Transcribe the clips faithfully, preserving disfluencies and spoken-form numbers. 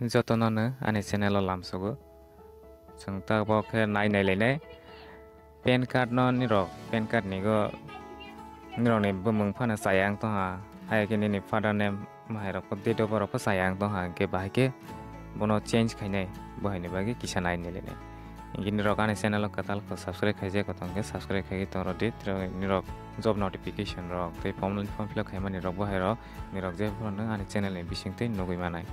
Jotono no ani channel o lamsogo. Chwng tabok khe nai nai lainai. Pan card no nirok, pan card ni go nirok ni bumung phano chaya wng tongha. Hai khe nini father name, bahai rok date of birth rok pho chaya wng tongha. Hwnkhe bahai khe bono change khainai, bo haini bagwi kisa nai nai lainai. Hwnkhe nirok ani channel o kwtal kho subscribe khaijak kho tongkhe subscribe khaiwi tong rw di. Nirok job notification rok tei form, form fill up khaimani rok bahai rok nirok je phano ani channel ni bising twi nugwi manai.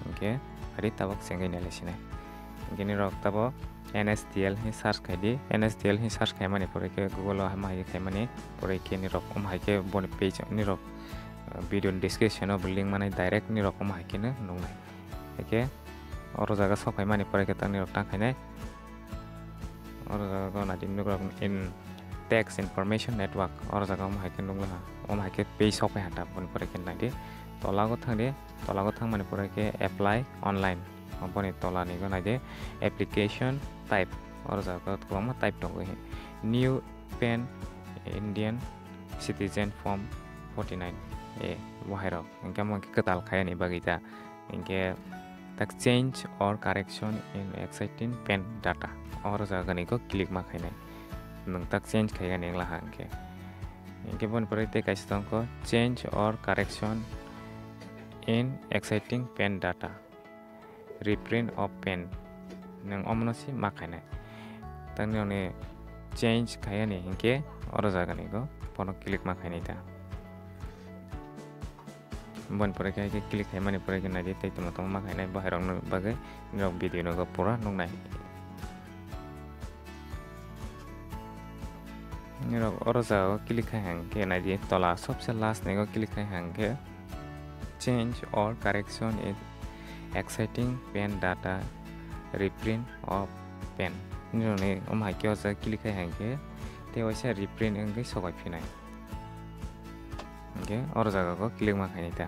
Hwnkhe ari tabok chengwi nai lai sinai. Hwnkhe nirok tabok N S D L hi search khai di. N S D L hi search khaimani pore khe Google o hama hai khaimani pore khe nirok om hai khe boni page nirok, uh, video ni description o bo link manai direct nirok om hai khe no nuknai. Hwnkhe oro jaga sok phaimani pore khe tang nirok tang khainai. Oro jaga go nai di nirok in tax information network oro jaga om hai khe nukla ha. Om hai khe page sok phai ha ta boni pore khe nai di. Tola go thang di. Tola go thangmani pore khe apply online. Boni tola ni go nai di application type. Oro jaga kwbangma type tongo. New pan Indian citizen form forty nine A bo hai rok. Hwnkhe omo khe kwtal khai ani bagwi ta. Hwnkhe tak change or correction in existing pan data. Oro jaga ni go click ma khainai. Nwng tak change khai ani wngla ha hwnkhe. Hwnkhe boni pore tei kaisa tongkho change or correction in existing pan data. Reprint of pan. Nwng omono se ma khainai. Tang nini change khai ani hwnkhe oro jaga ni go bono click ma khainai ta. Boni pore khe, khe click khaimani pore khe nai di tei tongma tongma ma khainai bahai rok no bagwi nirok video no go pura nuknai. Nirok oro jaga o click khai hang khe nai di tola sobse last ni go click khai hang khe change or correction in existing pan data, reprint of pan. Nirok ni om hai khe o jaga click khai hang khe tei waisa reprint wngwi sokai phinai. Hwnkhe oro jaga go click ma khainai ta.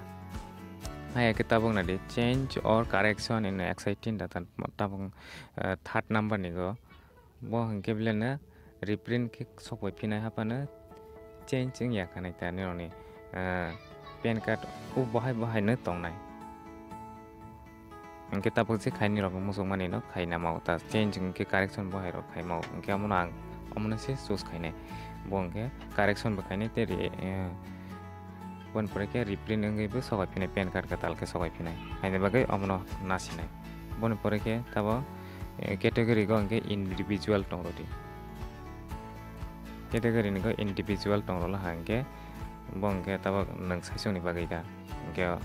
Hai khe tabuk nai di change or correction in existing data tabuk, eh, third number ni go. Bo hwnkhe belai no reprint khe sok bai phinai haphano change wngya khanai ta nirok ni, ah, pan card o bahai bahai no tongnai. Hwnkhe tabuk je khai nirok muchung mani no khai na mao ta change hwnkhe correction bahai rok khai mao hwnkhe omono ang omono se choose khainai. Bo hwnkhe correction bo khainai tei re-, eh, Boni pore khe reprint wngwi bo sokai phinai, pan card kwtal khe sokai phinai. Haini bagwi omono nasinai. Boni pore khe tabo, eh, category go hwnkhe individual tong rw di. Category ni go individual tong rw laha hwnkhe bo hwnkhe tabo nwng saichung ni bagwi da. Hwnkhe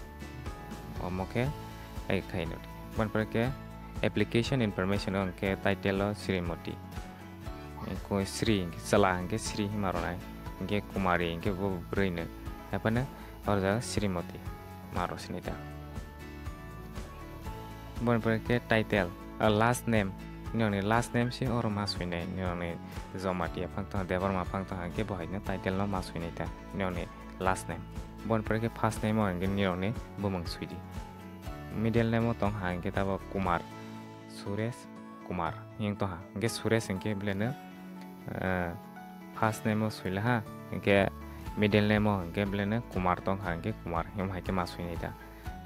omo khe ai khai no. Boni pore khe application information o hwnkhe title o Srimoti. Ko Sri hwnkhe chwla hwnkhe Sri hima rwnai, hwnkhe Kumari hwnkhe bo bwrwi no, haiphano oro jaga Srimoti ma rw sini da. Boni pore khe title, ah, last name, nini last name se oro ma swinai, nini Jamatia phang tong, Debbarma phang tong, hwnkhe bo hai no title no ma swinai da, nini last name. Boni pore khe first name o hwnkhe nini bumung swidi. Middle name o tong ha hwnkhe tabo Kumar, Suresh Kumar hing tong ha. Hwnkhe Suresh hwnkhe belai no, eh, first name o swila ha, hwnkhe middle name o hwnkhe belai no Kumar tong ha, hwnkhe Kumar him hai khe ma swinai da.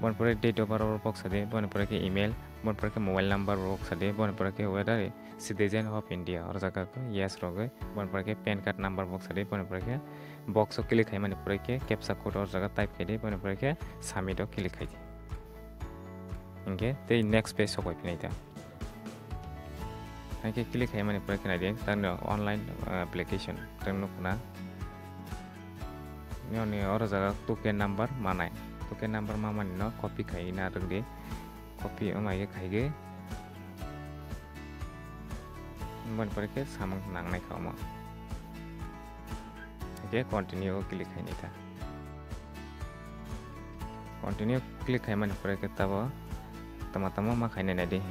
Boni pore date of birth rok sa di, boni pore khe email, boni pore khe mobile number rok sa di, boni pore khe whether citizen of India, oro jaga khe yes rogwi, boni pore khe pan card number box sa di, boni pore khe box o click khaimani pore khe captcha code oro jaga type khai di, boni pore khe submit o click khai di. Hwnkhe tei next page sokoi phinai ta. Hwnkhe click khaimani pore khe nai di, tang online, uh, application tang nukna. Nini oro jaga token number manai, token number mamani no copy khai na rwk di. Copy wngma khe khaigwi. Boni pore khe samung nangnai kha omo. Hwnkhe continue o click khainai ta. Continue click khaimani pore khe tabo tama tama ma khainai nai di.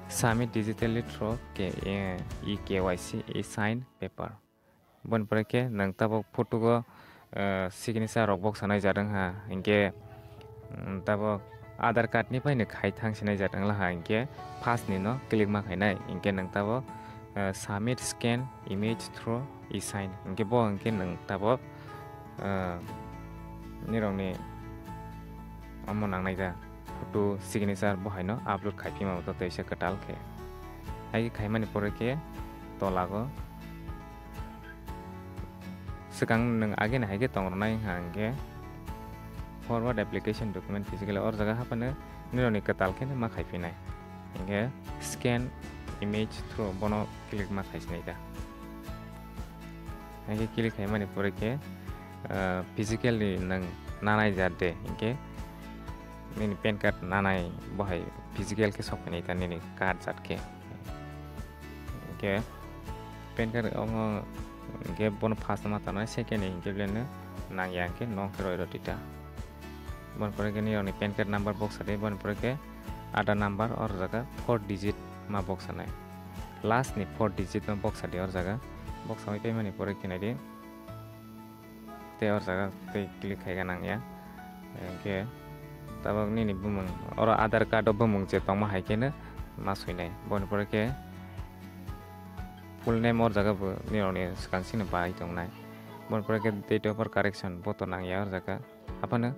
Submit digitally through K-, eh, e K Y C e-sign paper. Boni pore khe nwng tabok photo o, eh, signature rok boksa naijak wng ha, hinkhe, mm, tabok Aadhaar card ni bai no khai thang se naijak wng la ha, hinkhe first ni no click ma khainai, hinkhe nwng tabok, eh, submit scan image through e-sign, hinkhe bo hinkhe nwng tabok, eh, nirok ni omo nang nai da. photo signature bo haino upload khai phima to teisa kwtal khe. Hai khe khaimani pore khe tolago swkang nwng ageni hai khe tong rwnai wngkha hwnkhe forward application document physically or jaga haphano nirokni kwtal khe ma khai phinai. Hwnkhe scan image through bono click ma khai sinai ta. Hwnkhe click khaimani pore khe, ah, physically nwng nanai jat de hwnkhe nini pan card nanai bo hai physical khe sok phinai ta nini card jat khe. Hwnkhe pan card wngo hwnkhe bono first ma tanai second ni hwnkhe belai no nangya hwnkhe no khe roi rw di ta. Boni pore khe nirokni pan card number box sadi, boni pore khe Aadhaar number or jaga four digit ma box sanai. Last ni four digit ma box sadi or jaga. Box samai paimani pore khe naidi. Tei or jaga tei click khai nang ya. Hwnkhe tabok nini bumung, oro Aadhaar card o bumung je tongma hai khe no ma swinai. Boni pore khe full name or jaga bo nirokni swkang sini bai tongnai. Boni pore khe date of birth correction bo to nang ya or jaga. Aphano,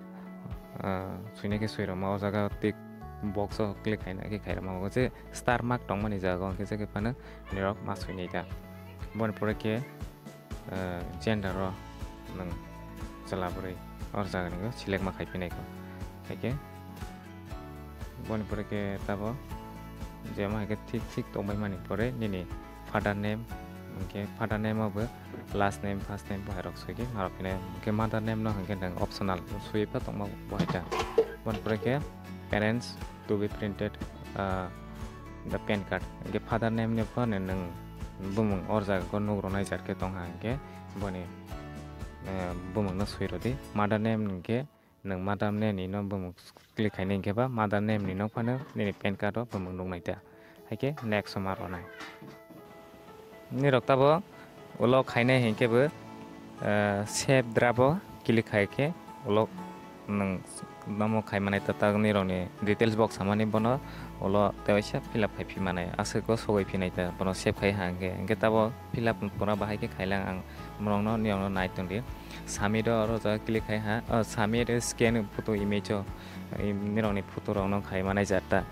ah, swinai khe swirokma o jaga tick box o click khaina khe khairokma o je star mark tongmani jaga o hwnkhe je khe phano nirok ma swinai ta. Boni pore khe, ah, gender o nwng chwla bwrwi or jaga ni select ma khai phinai kho. Hai khe boni pore khe tabo je ma hai khe thik thik tongbai mani pore nini father name, hwnkhe father name o bo last name, first name bo hai rok soi khe narok phine, hwnkhe mother name no hwnkhe nwng optional soi pha tongma bo hai ta. Boni pore khe parents to be printed, ah, the pan card, hwnkhe father name ni phano nwng bumung or jaga o nuk rwnai jat khe tong ha hwnkhe boni, eh, bumung no soi rw di. Mother name hwnkhe nwng mother name ni no bumung click khainai hwnkhe ba mother name ni nok phano nini pan card o bumung nuknai ta. Hai khe next o ma rwnai. Nirok tabo ulo khainai hinkhe bo, eh, save draft o click khai khe ulo nwng namo khai manai ta, tak nirokni details box samani bono ulo tewaisa fill up khai phi manai, aswk o sogwi phinai ta, bono save khai ha hwnkhe, hwnkhe tabo fill up pura bahai khe khailang ang, borokno nirokno nai tongdi. Submit o oro jaga click khai ha, o submit scan photo image o, nirokni photo rokno khai manai jat ta.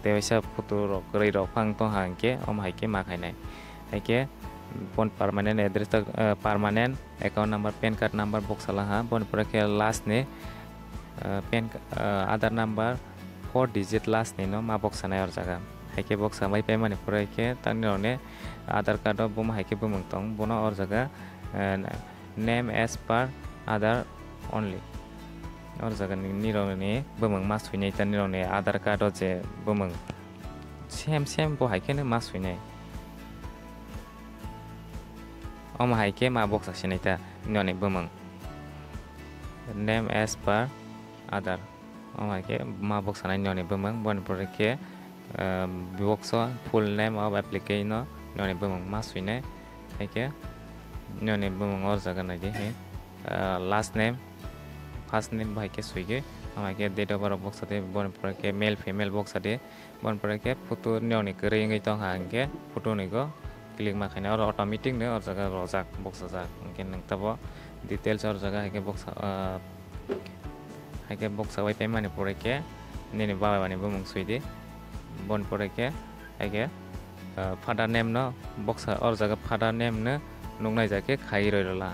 Tewaisa photo rok kwrwi rok phang tong ha hwnkhe omo hai khe ma khainai. Hai khe bon permanent address tak, eh, permanent account number, pan card number box sala ha, boni pore khe last ni, eh, pan ca-, eh, Aadhaar number four digit last ni no ma box sanai or jaga. Hai khe box samai paimani pore khe tang nirok ni Aadhaar card o buma hai khe bumung tong, bono or jaga, eh, name as per Aadhaar only. Or jaga ni nirok ni bumung ma swinai ta, nirok ni Aadhaar card o je bumung same same bo hai khe no ma swinai. Omo hai khe ma box sinai ta nirok ni bumung name as per Aadhaar. Omo hai khe ma box sanai nirok ni bumung, boni pore khe, ah, box o full name of applicant no nirok ni bumung ma swinai. Hai khe nirok ni bumung or jaga nai di, he, ah, last name, first name bo hai khe swi khe, omo hai khe date of birth box sadi, boni pore khe male female box sadi, boni pore khe photo nirok ni kwrwi wngwi tong ha hwnkhe photo ni go click ma khaina oro automatic no or jaga rojak box rojak, hwnkhe nwng tabo details or jaga hai khe box, ah, Hai khe box bai paimani pore khe nini baba ni bumung swi di. Bon pore khe hai khe, ah, father name no box or jaga father name no nuknai ja khe khai roi rwla.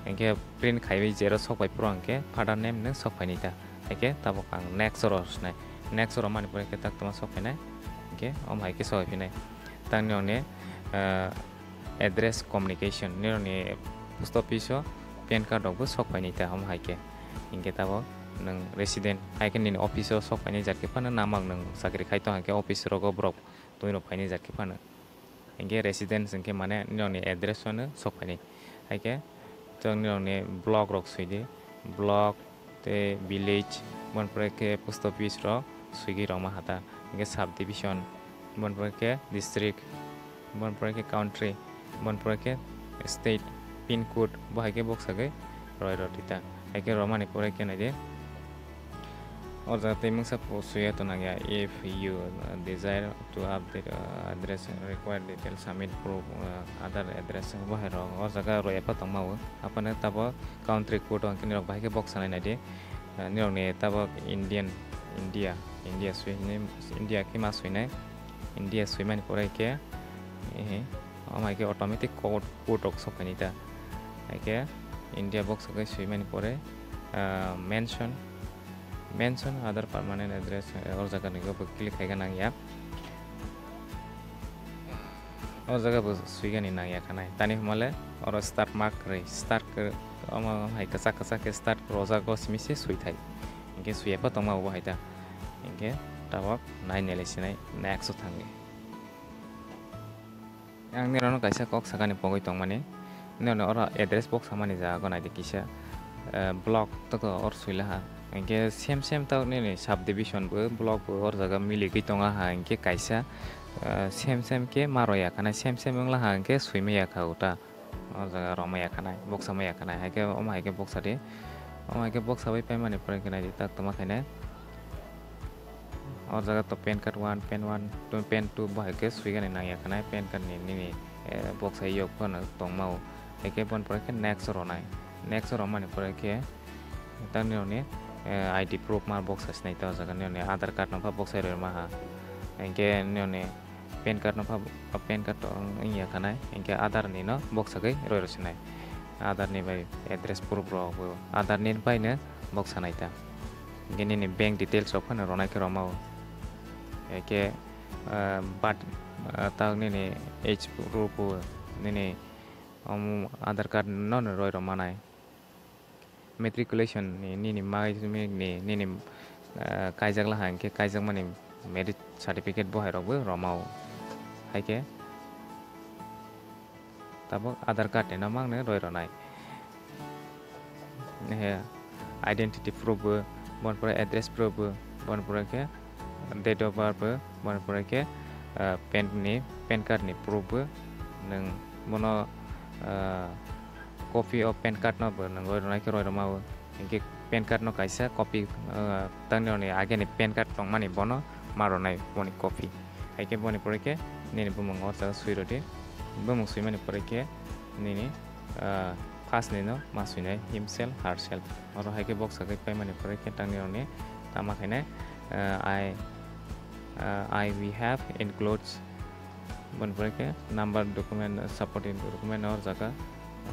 Hwnkhe print khaiwi xerox sok bai phuru hwnkhe father name no sok phaini ta. Hai khe tabuk ang next oro sinai. Next oro mani pore khe tak toma sok phainai. Hwnkhe omo hai khe sok phainai. Tangni hwnwi, ah, address communication, nirokni post office o pan card rok bo sok phaini ta, omo hai khe. Hinkhe tabok nwng resident, hai khe nini office o sok phaini jat khe phano, namak nwng chakri khai tong hai khe office rogo borok twi rok phaini jat khe phano. Hinkhe residence hinkhe mane nirokni address o no sok phaini. Hai khe chwng nirokni block rok swi di, block, tei village, bon pore khe post office rok swigwi rwma hata, hinkhe sub division, bon pore khe district, bon pore khe country, bon pore khe state, pin code, bo hai khe boksagwi roi rw di ta. Hai khe rwmani pore khe nai di, o jaga tei mungsa po swiya to nang ya, if you desire to update, uh, address, required details, submit proof, uh, other address, bo hai rok o jaga roi ya pha tongma o. Aphano tabok country code o hwnkhe nirok bahai khe boksa nai nai di. Ah, nirokni tabok Indian, India, India swi hinwi, India khe ma swinai. India swimani pore khe, eh, omo hai khe automatic code, code rok sokphaini ta. Hai khe India box o khe swimani pore, ah, mention, mention other permanent address, eh, o jaga ni bo click khaikha nang ya. O jaga bo swigani nang ya khanai. Tani hwnmale oro start mark kwrwi, start kwrwi, omo hai kwchak kwchak khe start rojak o simi se swithai. Hinkhe swiya pha tongma bo hai ta. Hinkhe tabok nai nai lai sinai next o thangwi. Ang nirano kaisa kok sakani pogwi tongmani. Nirano oro address box samani jaga naidi kisa, eh, block to or suilaha. Hinkhe same same tok nini subdivision bo block bo or jaga miligwi tonga ha. Hinkhe kaisa, eh, same same khe ma rwya khanai, same same wnglaha hinkhe swimaya kha uta. O jaga romaya khanai, boksa maya khanai, hai khe omo hai khe boksa di. Omo hai khe boksa bai paimani pore khe naidi tak tongma khainai. O jaga to pan card one, pan one, two, pan two bo hai khe swigani nangya khanai, pan card ni nini, eh, boksa yok phano tongmao. Hai khe boni pore khe next ronai. Next romani pore khe tang nini, eh, I D proof ma boksa sinai ta o jaga nini Aadhaar card no pha boksa rwma ha. Hinkhe nini pan card no pha, pan card to wng ya khanai, hinkhe Aadhaar ni no boksagwi roi rw sinai. Aadhaar ni bai address proof rok bo Aadhaar ni bai no boksa nai ta. Hinkhe nini bank details rok phano ronai khe romao. Hinkhe, ah, birth, ah, tak nini age proof bo nini, um, Aadhaar card no no roi rw manai. Matriculation ni nini mai ni nini, ah, kaijak laha hinkhe kaijakmani marriage certificate bo hai rok bo romao. Hai khe tabok Aadhaar card ni no mang no roi rw nai. He, identity proof bo, boni pore address proof bo, boni pore khe date of birth bo, boni pore khe, ah, pan ni, pan card ni proof bo, nwng bono, ah, copy of pan card no bo nwng roi rwnai khe roi rwma o. Hinkhe pan card no kaisa copy, ah, tang nini age ni pan card tongmani bono ma rwnai boni copy. Hai khe boni pore khe nini bumung o jaga swi rwdi. Bumung swimani pore khe nini, ah, first ni no ma swinai himself, herself. Oro hai khe boksa khe paimani pore khe tang nini tama khainai, ah, I, ah, I we have includes Boni pore khe number document, supporting document o jaga,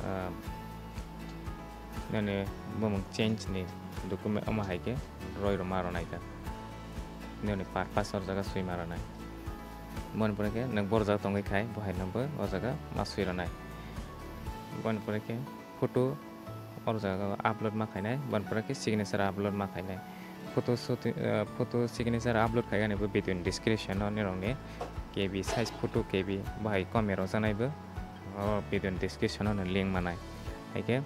ah, nini bumung change ni document omo hai khe roi rwma rwnai ta. Nini purpose o jaga swi ma rwnai. Boni pore khe nwng boro jaga tongwi khai bo hai no bo o jaga ma swi rwnai. Boni pore khe photo o jaga upload ma khainai, boni pore khe signature upload ma khainai. Photo shoot, eh, photo signature upload khaigani bo video ni description o nirok ni K B size photo K B bo hai kom rok janai bo o video ni description o no link manai. Hai khe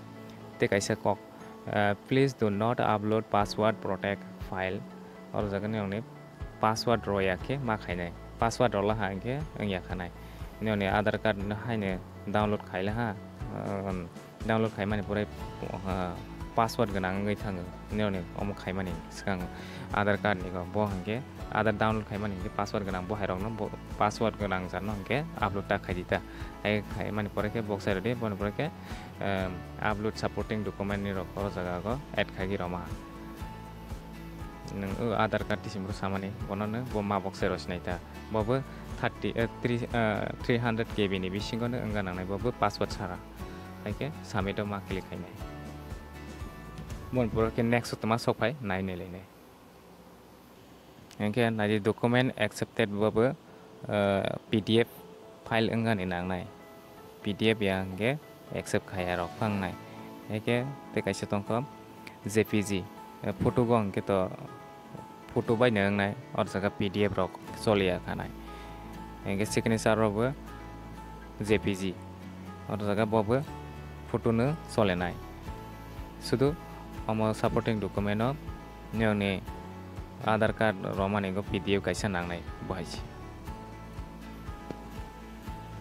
tei kaisa kok, eh, "Please do not upload password protect file." O jaga nirok ni password rwya khe ma khainai. Password rwla ha hinkhe wngya khanai. Nini Aadhaar card no haino download khaila ha, um, download khaimani pore, uh, password gwnang wngwi thango. Nini omo khaimani swkang Aadhaar card ni bo, bo hinkhe Aadhaar download khaimani hinkhe password gwnang bo hai rokno bo, password gwnang jat no hinkhe upload ta khaidi ta. Hai khaimani pore khe boksa rwdi, boni pore khe, um, upload supporting document ni rok o jaga go add khaigi rwma. Nwng o Aadhaar card tisimro samani, bono no bo ma boksa rw sinai ta. Bo bo thirty, eh, three, eh, three hundred K B ni bisingo no wngna nangnai bo bo password sara. Hai khe submit o ma click khainai. Boni pore khe next o tma sok phai nai nai lainai. Hinkhe naidi document accepted bo bo, eh, P D F file wngani nangnai. P D F ya hinkhe accept khaiya rok phangnai. Hinkhe tei kaisa tongkho J P G, eh, photo bo hinkhe to photo bai no wngnai, o jaga P D F rok choliya khanai. Hinkhe signature rok bo J P G, o jaga bo bo photo no cholenai. Sudu omo supporting document o nini Aadhaar card rwmani go P D F kaisa nangnai bo hai se.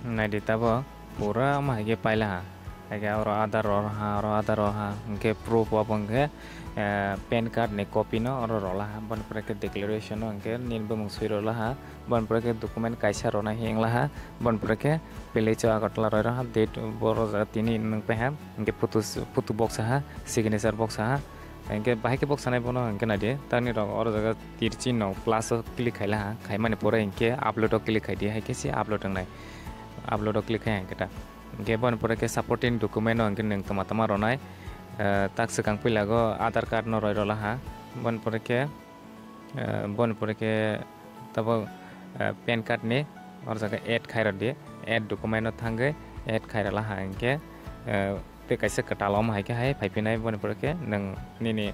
Naidi tabok pura omo hai khe paila ha. Hai khe oro Aadhaar rw ha, oro Aadhaar rw ha. Hinkhe proof obo hinkhe, eh, pan card ni copy no oro rwla ha. Boni pore khe declaration o hinkhe nini bumung swi rwla ha. Boni pore khe document kaisa rwna hinkhe wngla ha. Boni pore khe village o Agartala roi rw ha. Date bo rw jaga tini nwng pai ha. Hinkhe photo, photo boksa ha, signature boksa ha. Hinkhe bahai khe boksanai bono hinkhe naidi. Takni rok oro jaga tir chinno plus o click khaila ha. Khaimani pore hinkhe upload o click khaidi. Haikhe se upload wngnai. Upload o click khai hinkhe ta. Hinkhe boni pore khe supporting document o hinkhe nwng tama tama ronai. Eh, tak swkang puila go Aadhaar card no roi rola ha. Boni pore khe, eh, boni pore khe tabok, eh, pan card ni oro jaga add khai rodi. Add document o thangwi add khai rola ha hinkhe, eh, tei kaisa kwtal omo hai khe hai phai phinai, boni pore khe nwng nini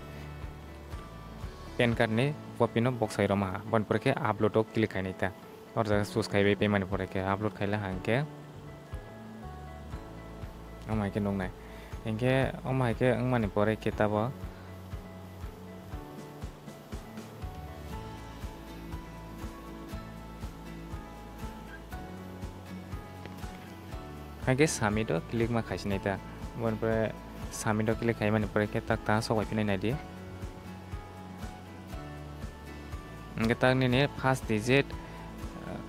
pan card ni copy no boksai roma ha, boni pore khe upload o click khainai ta. Oro jaga choose khaibai paimani pore khe upload khaila ha hinkhe omo hai khe nuknai. Hinkhe omo hai khe wngmani pore khe tabo Haikhe submit o click ma khaisinai ta. Boni pore submit o click khaimani pore khe tak ta sok bai phinai naidi. Hinkhe tak nini first digit, uh,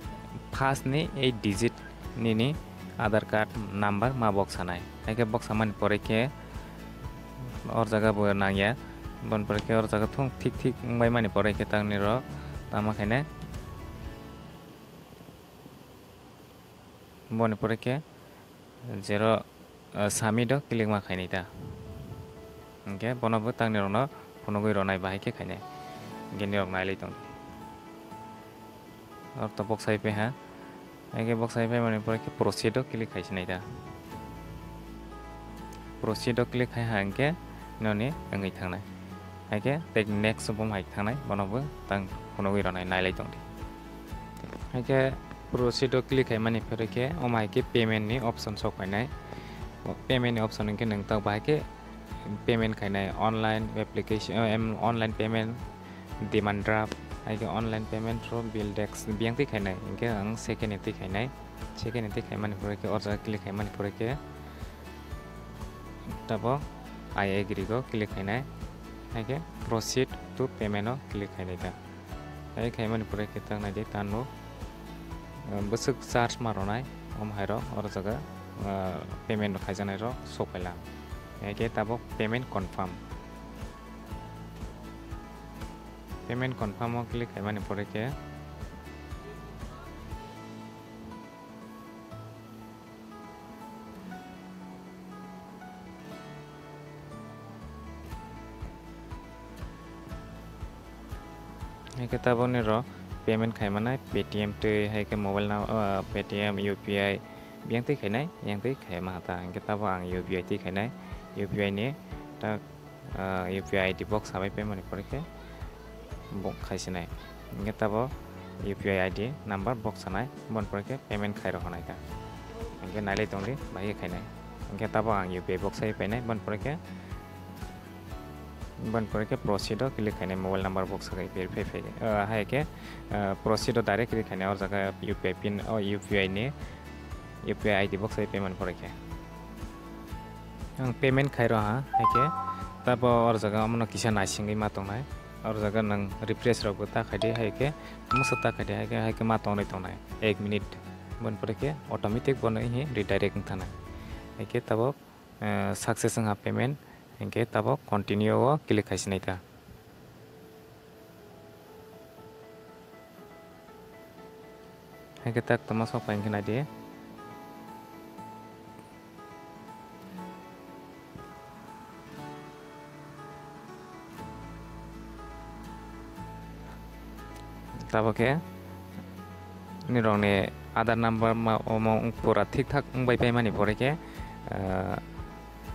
first ni eight digit nini Aadhaar card number ma boksanai. Haikhe boksamani pore khe or jaga bo nangya. Boni pore khe or jaga thung thik thik wngbai mani pore khe tak nini rok tama khainai. Boni pore khe zero, ah, submit o click ma khainai ta. Hinkhe bono bo takni rokno phunugwi ronai bahai khe khainai. Hinkhe nini rok nailai tong. Oro to boksai paiha. Hinkhe boksai paimani pore khe proceed o click khaisinai ta. Proceed o click khai ha hinkhe noni wngwi thangnai. Haikhe tei next o bo hai thangnai, bono bo tang phunugwi ronai nailai tongdi. Haikhe proceed o click khaimani pore khe omo hai khe payment ni option sok phainai. O payment ni option hinkhe nwng tak bahai khe payment khainai online application, eh, em, online payment, demand draft, haikhe online payment through bill desk biyang twi khainai. Hinkhe ang second ni twi khainai. Second ni twi khaimani pore khe or jaga click khaimani pore khe tabok I agree go click khainai, haikhe proceed to payment o click khainai ta. Hai khaimani pore khe tak naidi tamo, uh, bwswk charge ma rwnai, omo hai rok oro jaga, uh, payment rok khaijaknai rok sok phaila. Haikhe tabok payment confirm. Payment confirm o click khaimani pore khe Haikhe taboni rok payment khaimanai Paytm twi, haikhe mobile num-, ah, Paytm, U P I, biyang twi khainai, yang twi khaima ta. Hinkhe tabo ang U P I twi khainai, U P I ni ta, ah, U P I I D box sabai paimani pore khe bo khaisinai. Hinkhe tabo U P I I D number box sanai, boni pore khe payment khairok hinai ta. Hinkhe nailai tongdi, bahai khe khainai. Hinkhe tabo ang U P I box sai painai, boni pore khe, boni pore khe proceed o click khainai, mobile number box sagai verify phai. Ah, hai khe, ah, proceed o direct click khainai, o jaga U P I pin, o U P I ni U P I I D box sai paimani pore khe. Ang payment khairo ha, hai khe tabo or jaga omono kisa naisingwi ma tongnai. Or jaga nang refresh rok bo ta khaidi, hai khe musa ta khaidi, hai khe, hai khe ma tongwi tongnai ek minute. Boni pore khe automatic bono hi redirect wng thanai. Hai khe tabok, eh, success wng ha payment, hinkhe tabok continue o click khai sinai ta. Hai khe tak toma sok pai wngkhe naidi. Tabok khe nini rokni Aadhaar number ma, omo wng pura thik thak wng bai paimani pore khe, ah,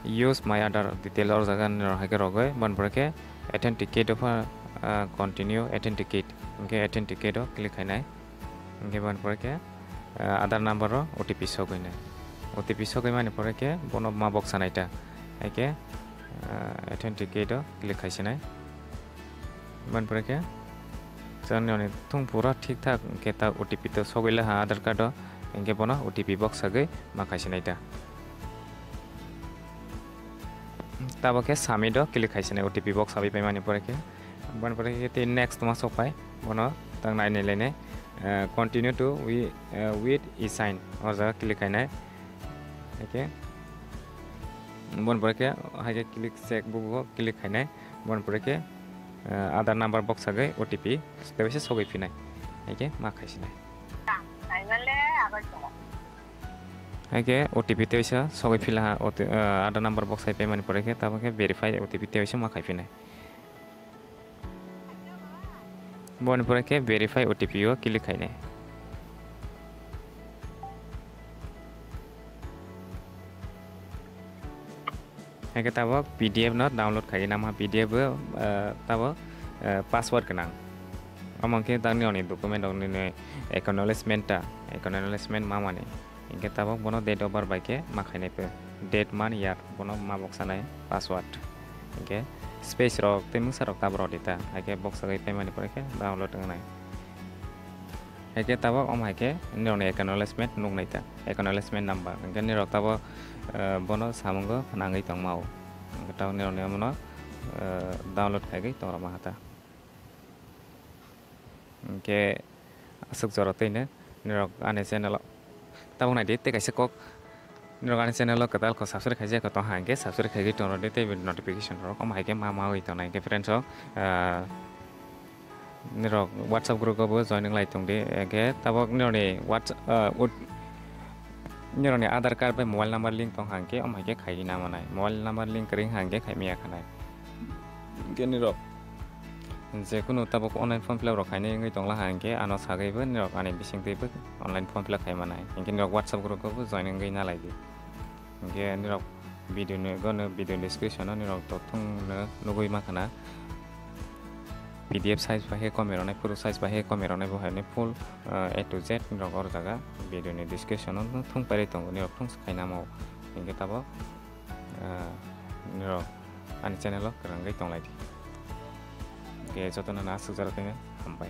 Use my Aadhaar detail or jaga nini rok hai khe rogwi, boni pore khe authenticate o pha, ah, continue authenticate, hinkhe authenticate o click khainai, hinkhe boni pore khe, ah, Aadhaar number o O T P sogwi nai, O T P sogwi mani pore khe bono ma box sanai ta, hai khe, ah, authenticate o click khai sinai. Boni pore khe chwng nini thung pura thik thak, hinkhe ta O T P to sogwi la ha Aadhaar card o, hinkhe bono O T P box sagwi ma khai sinai ta. Tabo khe submit o click khai sinai O T P box sabai paimani pore khe. Boni pore khe tei next ma sok pai, bono tang nai nai lainai, eh, continue to wi-, eh, with e-sign o jaga click khainai. Hai khe boni pore khe hai khe click check book o click khainai. Boni pore khe, eh, Aadhaar number boksagwi O T P teisa sogwi phinai. Hai khe ma khaisinai. Hai khe O T P teisa sogwi philaha, O T-, eh, Aadhaar number boksai paimani pore khe tabuk khe verify O T P teisa ma khai phinai. Boni pore khe verify O T P o click khainai. Hai khe tabuk P D F no download khai nama, P D F o, eh, tabuk, eh, password gwnang. Omo khe tang nini document rok nini acknowledgement ta, acknowledgement ma mani. Hinkhe tabuk bono date of birth bai khe ma khainai pho. Date, month, year bono ma boksanai password. Hinkhe space rok tei mungsa rok tabuk rw di ta. Hai khe boksagwi paimani pore khe download wngnai. Hai khe tabuk omo hai khe nini acknowledgement nuknai ta. Acknowledgement number. Hinkhe nini rok tabuk, eh, bono samungo nangwi tongma o. Hinkhe tabuk nini rok ni omono, eh, download khaigwi tongrwma ha ta. Hinkhe aswk jora twi no nirok ani channel o tabuk naidi tei kaisa kok, nirok ani channel o kwtal kok subscribe khaijak khe tong ha, hinkhe subscribe khaigwi tong rwdi tei notification rok omo hai khe ma ma wi tongnai. Hinkhe friends rok, ah, nirok WhatsApp group o bo join wng lai tongdi. Hinkhe tabuk nirokni WhatsApp, ah, ut-, nirokni Aadhaar card bai mobile number link tong ha, hinkhe omo hai khe khaiwi na manai. Mobile number link kwrwi wng ha, hinkhe khaimaya khanai. Hinkhe nirok je kunu tabuk online form fill up rok khainai wngwi tongla ha, hinkhe ano sagwi bo nirok ani bisingtwi bo online form fill up khai manai. Hinkhe nirok WhatsApp group o bo join wngwi na lai di. Hinkhe nirok video ni, gono video description o nirok to thung no nugwi ma khana. P D F size bai khe komai rwnai, photo size bai khe komai rwnai, bo hai ni full, uh, A to Z nirok or jaga video ni description o thung pairi tongo, nirok thung se khaina mo. Hinkhe tabuk, uh, nirok ani channel o kwrwngwi tong lai di. Hinkhe jotono no aswk jora twi hambai.